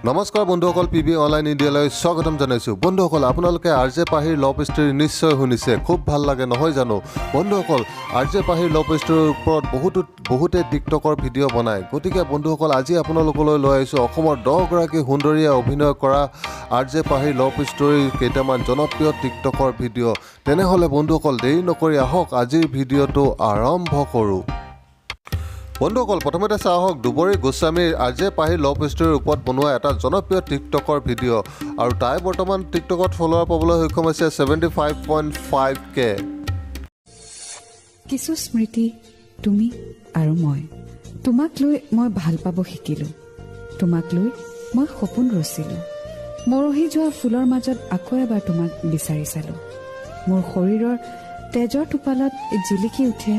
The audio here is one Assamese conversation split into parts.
নমস্কাৰ বন্ধুসকল, পি বি অনলাইন ইণ্ডিয়ালৈ স্বাগতম জনাইছোঁ। বন্ধুসকল, আপোনালোকে আৰ জে পাহিৰ লভ ষ্টৰী নিশ্চয় শুনিছে। খুব ভাল লাগে, নহয় জানো? বন্ধুসকল, আৰ জে পাহিৰ লভ ষ্টৰীৰ ওপৰত বহুতে টিকটকৰ ভিডিঅ' বনায়। গতিকে বন্ধুসকল, আজি আপোনালোকলৈ লৈ আহিছোঁ অসমৰ 10গৰাকী সুন্দৰীয়ে অভিনয় কৰা আৰ জে পাহিৰ লভ ষ্টৰীৰ কেইটামান জনপ্ৰিয় টিকটকৰ ভিডিঅ'। তেনেহ'লে বন্ধুসকল, দেৰি নকৰি আহক, আজিৰ ভিডিঅ'টো আৰম্ভ কৰোঁ। বন্ধুসকল, প্ৰথমতে চাওঁ আহক দুবৰী গোস্বামীৰ আৰ জে পাহিৰ লভ ষ্টৰীৰ ওপৰত বনোৱা এটা জনপ্ৰিয় টিকটকৰ ভিডিঅ' আৰু তাই বৰ্তমান টিকটকত ফ'ল'ৱাৰ পাবলৈ সক্ষম হৈছে 75.5K। কিছু স্মৃতি, তুমি আৰু মই। তোমাক লৈ মই ভাল পাব শিকিলোঁ, তোমাক লৈ মই সপোন ৰচিলোঁ। মৰহি যোৱা ফুলৰ মাজত আকৌ এবাৰ তোমাক বিচাৰি চালোঁ। মোৰ শৰীৰৰ তেজৰ টোপালত জিলিকি উঠে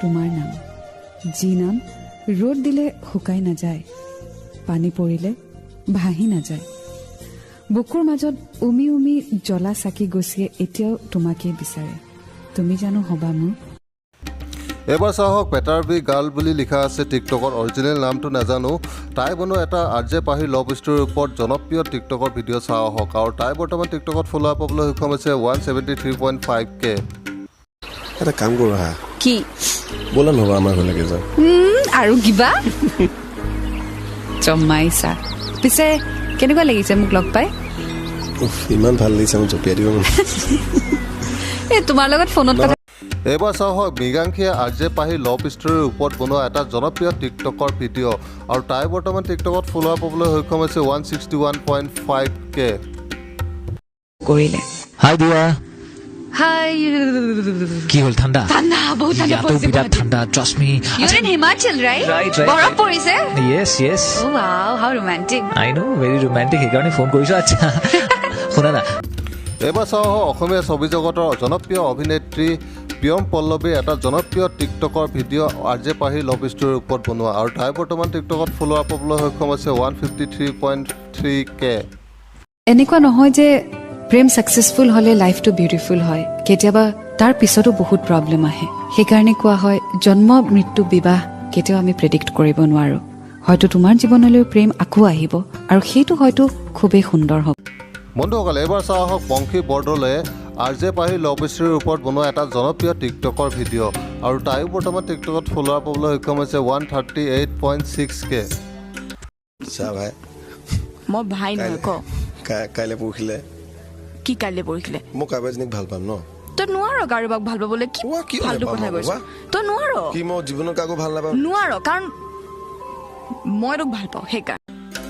তোমাৰ নাম, যি নাম ৰ'দ দিলে শুকাই নাযায়, পানী পৰিলে ভাহি নাযায়। বুকুৰ মাজত উমি উমি জ্বলা চাকি গছিয়ে এতিয়াও তোমাকেই বিচাৰে। তুমি জানো হবা মোৰ? এইবাৰ চাওক, পেটাৰ বি গাৰ্ল বুলি লিখা আছে টিকটকত, অৰিজিনেল নামটো নাজানো। তাই বনোৱা এটা আৰ জে পাহিৰ লভ ষ্টৰীৰ ওপৰত জনপ্ৰিয় টিকটকৰ ভিডিঅ' চাওঁ আহক আৰু তাই বৰ্তমান টিকটকত ফ'ল'ৱাৰ পাবলৈ সক্ষম হৈছে 173.5K। এটা কাম কৰোঁ আহা। কি? ব'লা নহ'বা আমাৰ ঘৰলৈকে যাওঁ। আৰু কিবা জমাইছা। পিছে কেনেকুৱা লাগিছে মোক লগ পাই? উফ, ইমান ভাল লাগিছে, মোক জঁপিয়াই দিব মন। এই তোমাৰ লগত ফোনত কথা এইবাৰ চাওঁ হওক মৃগাংশীয়ে আৰ জে পাহিৰ লভ ষ্টৰীৰ ওপৰত বনোৱা এটা জনপ্ৰিয় টিকটকৰ ভিডিঅ' আৰু তাই বৰ্তমান টিকটকত ফ'ল'ৱাৰ পাবলৈ সক্ষম হৈছে 161.5K। কৰিলে। হাই দিয়া। হাই। কি হ'ল, ঠাণ্ডা? ঠাণ্ডা, বহুত ঠাণ্ডা ইয়াতো পৰিছে। বিৰাট ঠাণ্ডা, trust me. You're in Himachal, right? Right. বৰফ পৰিছে? Yes. Oh wow, how romantic. I know, very romantic. সেইকাৰণে ফোন কৰিছোঁ। আচ্ছা শুনা না। এইবাৰ চাওঁ আহক অসমীয়া ছবি জগতৰ জনপ্ৰিয় অভিনেত্ৰী প্ৰিয়ম পল্লৱীৰ এটা জনপ্ৰিয় টিকটকৰ ভিডিঅ' আৰ জে পাহিৰ লভ ষ্টৰীৰ ওপৰত বনোৱা আৰু তাই বৰ্তমান টিকটকত ফ'ল'ৱাৰ পাবলৈ সক্ষম হৈছে 153.3K। এনেকুৱা নহয় যে প্ৰেম ছাকচেছফুল হ'লে লাইফটো বিউটিফুল হয়। কেতিয়াবা তাৰ পিছতো বহুত প্ৰব্লেম আহে। সেইকাৰণে কোৱা হয়, জন্ম, মৃত্যু, বিবাহ কেতিয়াও আমি প্ৰেডিক্ট কৰিব নোৱাৰোঁ। হয়তো তোমাৰ জীৱনলৈও প্ৰেম আকৌ আহিব আৰু সেইটো হয়তো খুবেই সুন্দৰ হ'ব। বন্ধুসকল, এইবাৰ চাওঁ আহক পংখী বৰদলৈয়ে আৰ জে পাহিৰ লভ ষ্টৰীৰ ওপৰত বনোৱা এটা জনপ্ৰিয় টিকটকৰ ভিডিঅ' আৰু তাইও বৰ্তমান টিকটকত ফ'ল'ৱাৰ পাবলৈ সক্ষম হৈছে 138.6K। চা ভাই। মই ভাই নহয়, ক। কাইলৈ পৰহিলে। কি কাইলৈ পৰহিলে? মই কাৰোবাৰ এজনীক ভাল পাম ন। তই নোৱাৰ কাৰোবাক ভাল পাবলৈ। কি কোৱা, কিয় ফাল্টু নাপাম কথা আকৌ, কৈছ? কোৱা? তই নোৱাৰ। কি, মই জীৱনত কাকো ভাল নাপাম? নোৱাৰ, কাৰণ মই তোক ভাল পাওঁ, সেইকাৰণে।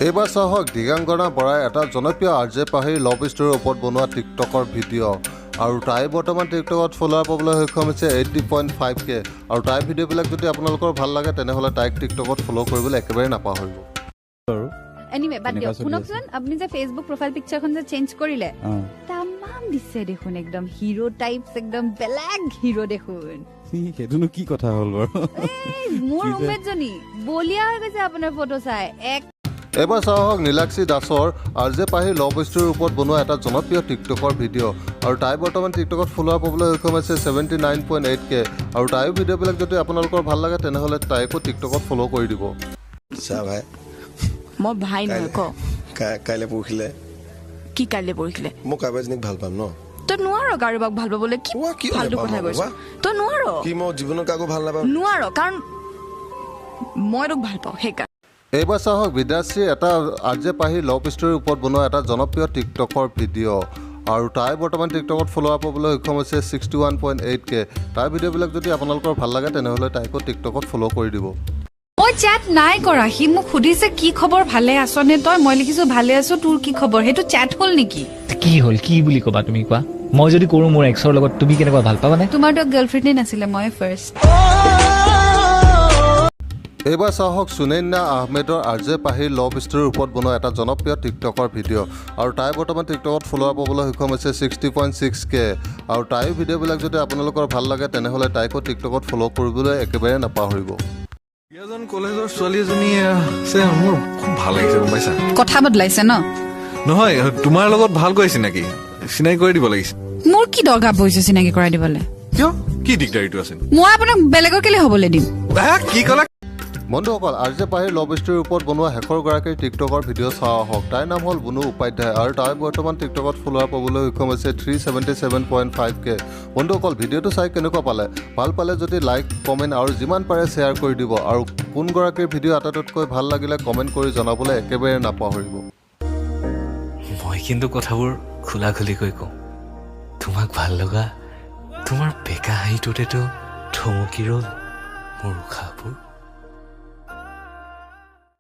এইবাৰ চাওক দিগাংগনা বৰাই এটা জনপ্ৰিয় আৰ জে পাহিৰ লভ ষ্টৰীৰ ওপৰত বনোৱা টিকটকৰ ভিডিঅ' আৰু তাই বৰ্তমান টিকটকত ফ'ল'ৱাৰ পাবলৈ সক্ষম হৈছে 80.5K আৰু তাইৰ ভিডিঅ'বিলাক যদি আপোনালোকৰ ভাল লাগে, তেনেহ'লে তাইক টিকটকত ফ'ল' কৰিবলৈ একেবাৰে নাপাহৰিব। এনিৱে, বাদ দিয়ক। তেনেকুৱা চলি। শুনকচোন, আপুনি যে ফেচবুক প্ৰফাইল পিকচাৰখন যে চেঞ্জ কৰিলে, তামাম দিছে দেখোন, একদম হিৰো টাইপছ, একদম বেলেগ হিৰো দেখোন। সেইটোনো কি কথা হ'ল বাৰু? এই, মোৰ কি যে- ৰুমমেটজনী বলিয়া হৈ গৈছে আপোনাৰ ফটো চাই এক। এইবাৰ চাওঁ আহক নীলাক্ষী দাসৰ আৰ জে পাহিৰ লভ ষ্টৰীৰ ওপৰত বনোৱা এটা জনপ্ৰিয় টিকটকৰ ভিডিঅ' আৰু তাই বৰ্তমান টিকটকত ফ'ল'ৱাৰ পাবলৈ সক্ষম হৈছে 79.8K আৰু তাইৰ ভিডিঅ'বিলাক যদি আপোনালোকৰ ভাল লাগে, তেনেহ'লে তাইকো টিকটকত ফ'ল' কৰি দিব। চা ভাই। মই ভাই নহয়, ক। কাইলৈ পৰহিলে। কি কাইলৈ পৰহিলে? মই কাৰোবাৰ এজনীক ভাল পাম ন। তই নোৱাৰ কাৰোবাক ভাল পাবলৈ। কি কোৱা, কিয় ফাল্টু নাপাম কথা আকৌ, কৈছ? কোৱা? তই নোৱাৰ। কি, মই জীৱনত কাকো ভাল নাপাম? নোৱাৰ, কাৰণ মই তোক ভাল পাওঁ, সেইকাৰণে। এইবাৰ চাওক বিদ্যাশ্ৰীৰ এটা আৰ জে পাহিৰ লভ ষ্টৰীৰ ওপৰত বনোৱা এটা জনপ্ৰিয় টিকটকৰ ভিডিঅ' আৰু তাই বৰ্তমান টিকটকত ফ'ল'ৱাৰ পাবলৈ সক্ষম হৈছে 61.8K। তাইৰ ভিডিঅ'বিলাক যদি আপোনালোকৰ ভাল লাগে, তেনেহ'লে তাইকো টিকটকত ফ'ল' কৰি দিব। মই চেট নাই কৰা। সি মোক সুধিছে, কি খবৰ, ভালে আছনে তই? মই লিখিছো, ভালে আছো, তোৰ কি খবৰ? সেইটো চেট হ'ল নেকি? কি হ'ল, কি বুলি ক'বা তুমি কোৱা? মই যদি কৰোঁ মোৰ এক্সৰ লগত, তুমি কেনেকুৱা, ভাল পাবানে? তোমাৰতো গাৰ্লফ্ৰেণ্ডে নাছিলে, মই ফাৰ্ষ্ট। এইবাৰ চাওক সুনৈনা আহমেদৰ আৰ জে পাহিৰ লভ ষ্টৰীৰ ওপৰত বনোৱা এটা জনপ্ৰিয় টিকটকৰ ভিডিঅ' আৰু তাই বৰ্তমান টিকটকত ফ'ল'ৱাৰ পাবলৈ সক্ষম হৈছে 60.6K আৰু তাইৰ ভিডিঅ'বিলাক যদি আপোনালোকৰ ভাল লাগে, তেনেহ'লে তাইকো টিকটকত ফ'ল' কৰিবলৈ একেবাৰে নাপাহৰিব। এজন কলেজৰ ছোৱালী এজনী আছে, মোৰ খুব ভাল লাগিছে, গম পাইছা? কথা বদলাইছে ন? নহয়, তোমাৰ লগত ভালকৈ চিনাকি, চিনাকি কৰি দিব লাগিছে। মোৰ কি দৰকাৰ পৰিছে চিনাকি কৰাই দিবলৈ? কিয়, কি দিগদাৰীটো আছে? মই আপোনাক বেলেগৰ কেলে হ'বলৈ দিম? হা, কি ক'লা? বন্ধুসকল, আৰ জে পাহিৰ লভ ষ্টৰীৰ ওপৰত বনোৱা শেষৰগৰাকীৰ টিকটকৰ ভিডিঅ' চাওঁ আহক। তাইৰ নাম হ'ল বুনু উপাধ্যায় আৰু তাই বৰ্তমান টিকটকত ফলোৱাৰ পাবলৈ সক্ষম হৈছে 377.5K। বন্ধুসকল, ভিডিঅ'টো চাই কেনেকুৱা পালে? ভাল পালে যদি লাইক, কমেণ্ট আৰু যিমান পাৰে শ্বেয়াৰ কৰি দিব আৰু কোনগৰাকীৰ ভিডিঅ' আটাইতকৈ ভাল লাগিলে কমেণ্ট কৰি জনাবলৈ একেবাৰে নাপাহৰিব। মই কিন্তু কথাবোৰ খোলা খুলিকৈ কওঁ। তোমাক ভাল লগা তোমাৰ বেকা হাঁহিটোতেতো থমকি ৰ'ল মোৰ উশাহবোৰ।